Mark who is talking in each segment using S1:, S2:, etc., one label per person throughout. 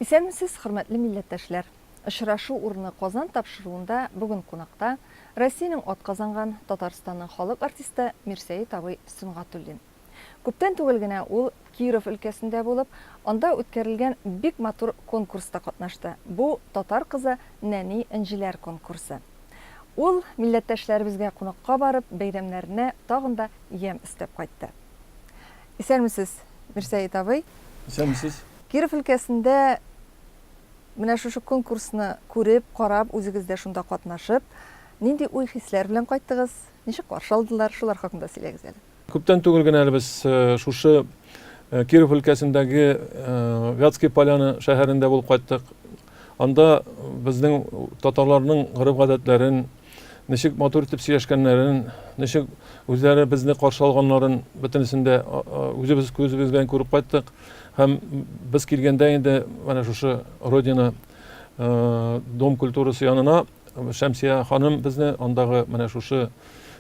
S1: Исәнмесез, хөрмәтле милләттәшләр! Очрашу урыны Казан тапшыруында бүген кунакта Россиянең атказанган, Татарстанның халык артисты Мирсәет абый Сөнгатуллин. Күптән түгел генә ул Киров өлкәсендә булып, анда үткәрелгән бик матур конкурста катнашты. Бу, Татар кызы нәни энҗеләр конкурсы. Ул, милләттәшләребезгә кунакка барып, бәйрәмнәренә тагын да ямь өстәп кайтты. Исәнмесез, Мирсәет абый!
S2: Исәнмесез!
S1: Киров өлкәсендә менә шушы конкурсны күреп, карап, үзегез дә шунда катнашып, нинди уй-хисләр белән кайттыгыз? Ничек каршы алдылар? Шулар хакында сөйләгез әле.
S2: Күптән түгел генә әле без шушы Киров өлкәсендәге Вятские Поляны шәһәрендә булып кайттык. Анда безнең татарларның гореф-гадәтләрен, ничек матур итеп сөйләшкәннәрен, ничек үзләре безне каршы алганнарын бөтенесен дә үзебез күзебез белән күреп кайттык. Һәм без килгәндә инде менә шушы Родина дом культурасы янына Шәмсия ханым безне андагы менә шушы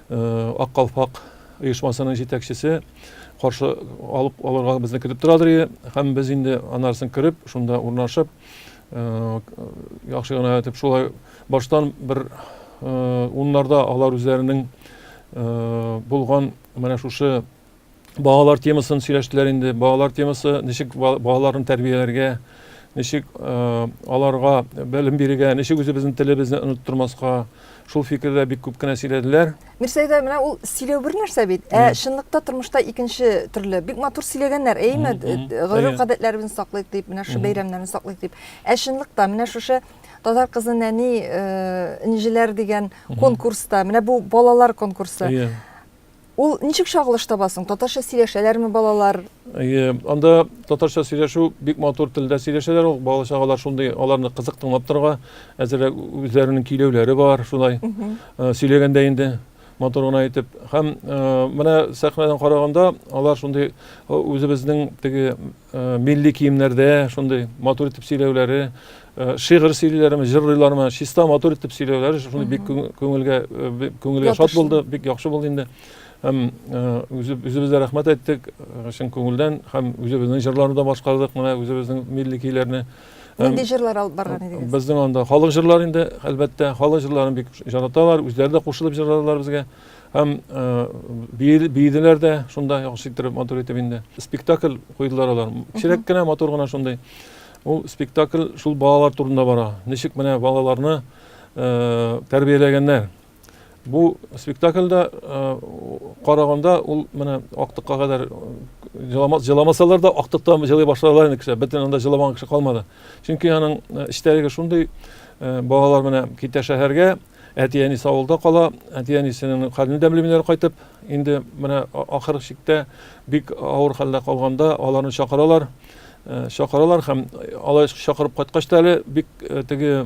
S2: Ак калфак оешмасының җитәкчесе каршы алып алырга безне көтеп торадыр иде. Һәм без инде анарысын кереп, шунда урнашып, яхшы гына итеп шулай баштан бер уннарда алар үзләренең булган менә шушы балалар темасын сөйләштеләр инде. Балалар темасы, ничек балаларны тәрбияләргә, ничек аларга белем бирергә, ничек үзебезнең телебезне оныттырмаска, шул фикердә бик күп кенә сөйләделәр.
S1: Мирсәйдә, менә ул сөйләү бер нәрсә бит, ә чынлыкта тормышта икенче төрле. Бик матур сөйләгәннәр, әйеме? Гореф-гадәтләребезне саклыйк дип, менә шушы бәйрәмнәрне саклыйк дип. Ә чынлыкта менә шушы Татар кызы нәни энҗеләр дигән конкурста, менә бу балалар конкурсы. Ул ничек чагылыш таба соң? Татарча сөйләшәләрме балалар?
S2: Әйе, анда татарча сөйләшү бик матур телдә сөйләшәләр ул. Бала чагалар шундый, аларны кызык тыңлап торырга, әзерәк үзләренең көйләүләре бар, шулай сөйләгәндә инде матур гына итеп. Һәм менә сәхнәдән караганда, алар шундый үзебезнең теге милли киемнәрдә шундый матур итеп сөйләүләре, шигырь сөйлиләрме, җырлыйлармы, чиста матур итеп сөйләүләре шундый бик күңелгә күңелгә шат булды, бик яхшы булды инде. Һәм үзебез дә рәхмәт әйттек, чын күңелдән, һәм үзебезнең җырларны да башкардык, менә үзебезнең милли көйләрне.
S1: Нинди җырлар алып барган идегез?
S2: Безнең анда халык җырлары инде, әлбәттә, халык җырларын бик яраталар, үзләре дә кушылып җырладылар безгә. Һәм биеделәр дә шунда яхшы иттереп, матур итеп инде. Спектакль куйдылар алар. Кечерәк кенә, матур гына шундый. Ул спектакль шул балалар турында бара. Ничек менә балаларны тәрбияләгәннәр. Бу спектакльдә караганда ул менә актыкка кадәр җыламасалар да актыктан җылый башладылар инде кеше. Бөтен анда җыламаган кеше калмады. Чөнки аның эчтәлеге шундый, балалар менә китә шәһәргә, Әти-әнисе авылда кала, әти-әнисенең хәлен дә белмиләр кайтып. Инде менә ахыр чиктә бик авыр хәлдә калганда аларны чакыралар. Чакыралар һәм алай чакырып кайткач та әле бик теге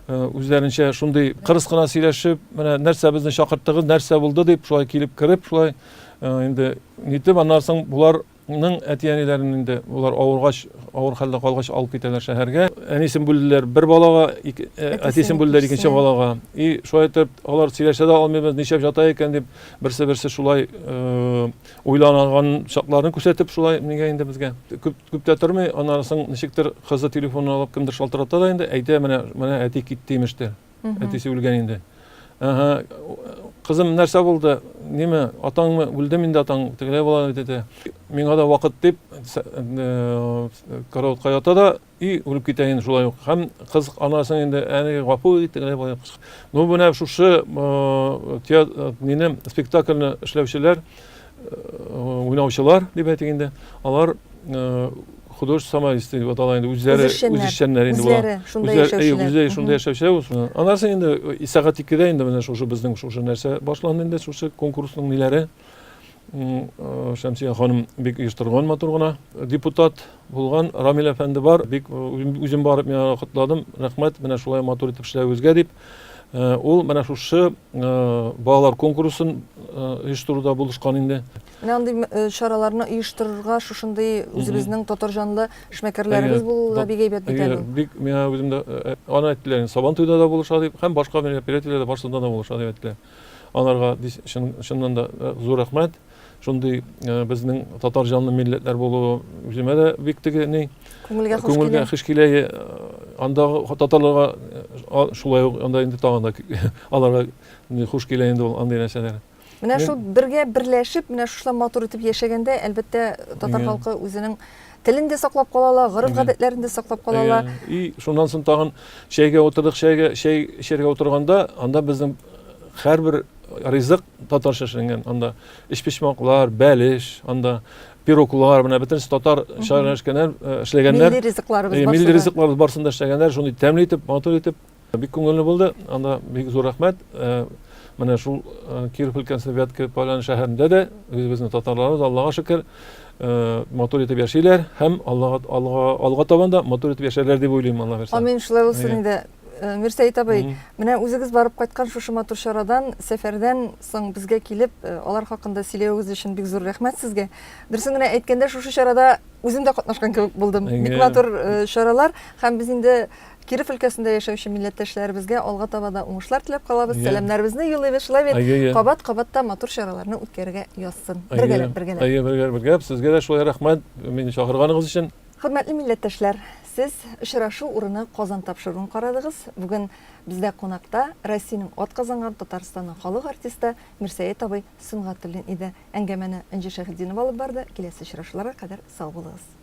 S2: үзләренчә шундый кырыс кына сөйләшеп, менә нәрсә безне чакырттыгыз, нәрсә булды дип шулай килеп кереп, шулай инде нитеп, аннан соң болар Ның әти-әниләрен инде болар авыргач, авыр хәлдә калгач алып китәләр шәһәргә. Әнисен бүлделәр бер балага, әтисен бүлделәр икенче балага. И шулай итеп алар сөйләшә дә алмыйбыз, нишләп ята икән дип, берсе-берсе шулай уйланган чакларын күрсәтеп шулай нигә инде безгә. Күп күп тә тормый, аннан соң ничектер кызы телефонын алып кемдер шалтырата да инде, әйтә менә менә әти китте имештер. Әтисе үлгән инде. Ага, кызым нәрсә булды? Ниме, атаңмы? Үлдеме инде атаң? Тегеләй була бит әйтә. Миңа да вакыт дип, караватка ята да, и үлеп китә инде шулай ук. Һәм кыз анасын инде әни гафу ит, тегеләй була. Ну, менә шушы минем спектакльне эшләүчеләр, уйнаучылар дип әйтик инде, алар художество самолисты дип атала инде, үзләре үзешчәннәр инде
S1: була. Үзләре шунда яшәүчеләр.
S2: Үзләре шунда яшәүчеләр. Аннан соң инде сәгать 2-дә инде менә шушы безнең шушы нәрсә башланды инде, шушы конкурсның ниләре. Шәмсия ханым бик оештырган матур гына. Депутат булган Рамил әфәнде бар. Бик үзем барып мин аны котладым. Рәхмәт, менә шулай матур итеп эшләвегезгә дип. Ул менә шушы балалар конкурсын оештыруда булышкан инде.
S1: Менә андый чараларны оештырырга шушындый үзебезнең татар җанлы эшмәкәрләребез булуы да бик әйбәт бит әле.
S2: Бик миңа үзем дә аны әйттеләр, Сабан туйда да булыша дип, һәм башка мероприятиеләрдә барысында да булыша дип әйттеләр. Аларга чыннан да зур рәхмәт. Шундый э, безнең татар җанлы милләтләр булуы үземә дә бик теге ни
S1: күңелгә хуш
S2: күңелгә хуш килә. Э, андагы татарларга э, шулай ук анда инде тагын да аларга хуш килә инде ул андый нәрсәләр.
S1: Менә шул бергә берләшеп, менә шушылай матур итеп яшәгәндә, әлбәттә, татар халкы үзенең телен дә саклап кала ала, гореф-гадәтләрен дә саклап кала ала.
S2: И шуннан соң тагын чәйгә утырдык, чәйгә чәй эчәргә утырганда, анда безнең һәрбер ризык татарча эшләнгән. Анда эчпочмаклар, бәлеш, анда пироглар, менә бөтенесе татар эшләгәннәр, э, эшләгәннәр.
S1: Милли ризыкларыбыз
S2: барсы. Милли ризыкларыбыз барысын да эшләгәннәр, шундый тәмле итеп, матур итеп. Бик күңелле булды. Анда бик зур рәхмәт. Э, менә шул э, Киров өлкәсе Вятка Поляны шәһәрендә дә үзебезнең татарларыбыз, Аллага шөкер, матур итеп яшиләр һәм Аллага алга алга табан да матур итеп яшәрләр дип уйлыйм, Алла бирсә.
S1: Амин, шулай булсын инде. Э, Мирсәет абый, менә үзегез барып кайткан шушы матур чарадан, сәфәрдән соң безгә килеп, э, алар хакында сөйләвегез өчен бик зур рәхмәт сезгә. Дөресен генә әйткәндә, шушы чарада үзем дә катнашкан кебек булдым. Бик матур э, чаралар һәм без инде Киров өлкәсендә яшәүче милләттәшләребезгә алга таба да уңышлар теләп калабыз. Сәламнәребезне юллыйбыз. Шулай бит? Кабат-кабат та матур чараларны үткәрергә язсын. Бергәләп, бергәләп.
S2: Әйе, бергәләп, бергәләп. Сезгә дә шулай рәхмәт, мине чакырганыгыз өчен.
S1: Хөрмәтле милләттәшләр, сез Очрашу урыны Казан тапшыруын карадыгыз. Бүген бездә кунакта Россиянең атказанган Татарстанның халык артисты Мирсәет абый Сөнгатуллин иде. Әңгәмәне Энҗе Шәйхетдинова алып барды. Киләсе очрашуларга кадәр сау булыгыз.